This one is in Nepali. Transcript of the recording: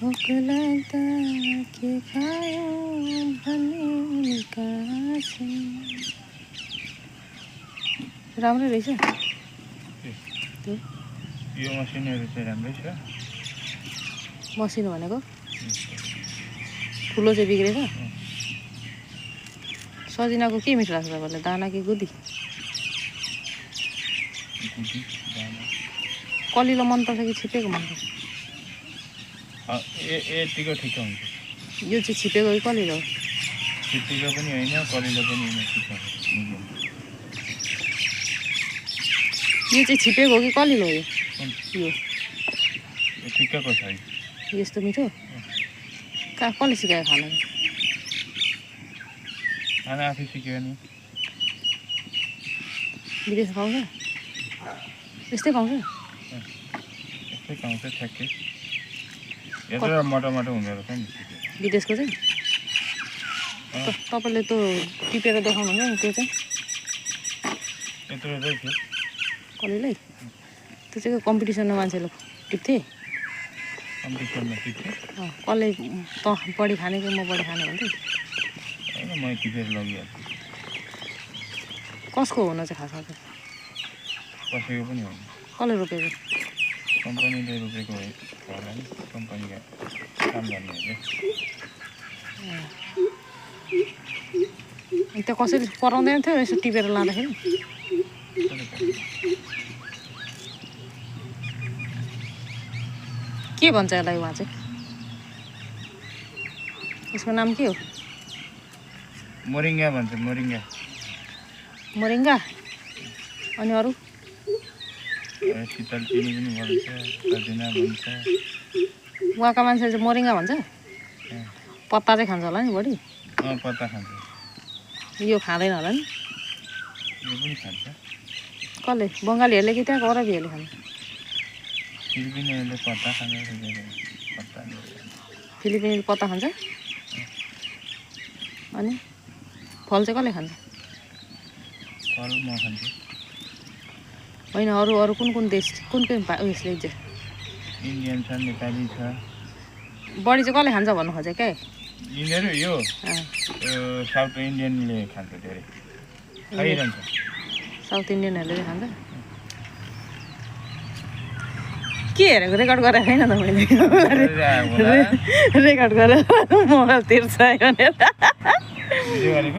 भोक लाग्दा के खायो भन्ने निकासे। राम्रो रहेछ त्यो यो मसिनहरू चाहिँ राम्रै छ। मसिनो भनेको ठुलो चाहिँ बिग्रेछ। सजिनाको के मिठो लाग्छ तपाईँलाई, दाना कि गुदी? गुदी दाना। कलिलो मनपर्छ कि छिपेको मनपर्छ? यतिको ठिक हुन्छ। यो चाहिँ छिपेको कि कलिलो? छिपेको पनि होइन, कलिलो पनि होइन, ठिक हुन्छ। यो चाहिँ छिपेको हो कि कलिलो हो? यो ठिक्कको छ। यस्तो मिठो कहाँ कसले सिकायो खाना? खाना आफै सिक्यो नि। विदेश पाउँछ यस्तै पाउँछ? यस्तै पाउँछ ठ्याक्कै। यत्रो मोटो मोटो हुँदो रहेछ नि विदेशको चाहिँ। तपाईँले त्यो टिपेर देखाउनुहुन्छ नि, त्यो चाहिँ यत्रो चाहिँ थियो। कलिलै त्यो चाहिँ कम्पिटिसनमा मान्छेले टिप्थे। कम्पिटिसनमा टिप्थ्यो। कसले त बढी खाने कि म बढी खाने भन्थेँ। होइन, मैले टिपेर लगिहाल्छु। कसको हुन चाहिँ खासमा चाहिँ? कसैको पनि होइन। कसले रोपेको? कम्पनीले रोपेको होला नि, कम्पनीका काम गर्नेहरूले। त्यो कसैले कराउँदैन थियो यसो टिपेर लाँदाखेरि? के भन्छ यसलाई उहाँ चाहिँ? यसको नाम के हो? मोरिङ्गा भन्छ। मोरिङ्गा। मोरिङ्गा। अनि अरू? शीतल चिनी पनि भन्छ, सजिना भन्छ। उहाँका मान्छेले चाहिँ मोरिङ्गा भन्छ। पत्ता चाहिँ खान्छ होला नि बढी? पत्ता खान्छ। यो खाँदैन होला नि? यो पनि खान्छ। कसले? बङ्गालीहरूले कि त्यहाँको अरबीहरूले खान्छ? फिलिपिनीहरूले पत्ता खान्छ। फिलिपिनीले पत्ता खान्छ? अनि फल चाहिँ कसले खान्छ? फल म खान्छु। होइन, अरू अरू कुन कुन देश, कुन कुन उयसले चाहिँ? इन्डियन छ, नेपाली छ। बढी चाहिँ कसले खान्छ भन्नु खोजेँ क्या? यिनीहरू यो साउथ इन्डियनले खान्छ धेरै, खाइरहन्छ। साउथ इन्डियनहरूले खान्छ। के हेरेको? रेकर्ड गरेर छैन त मैले। रेकर्ड गरेर मोबाइल तिर्छ भनेर।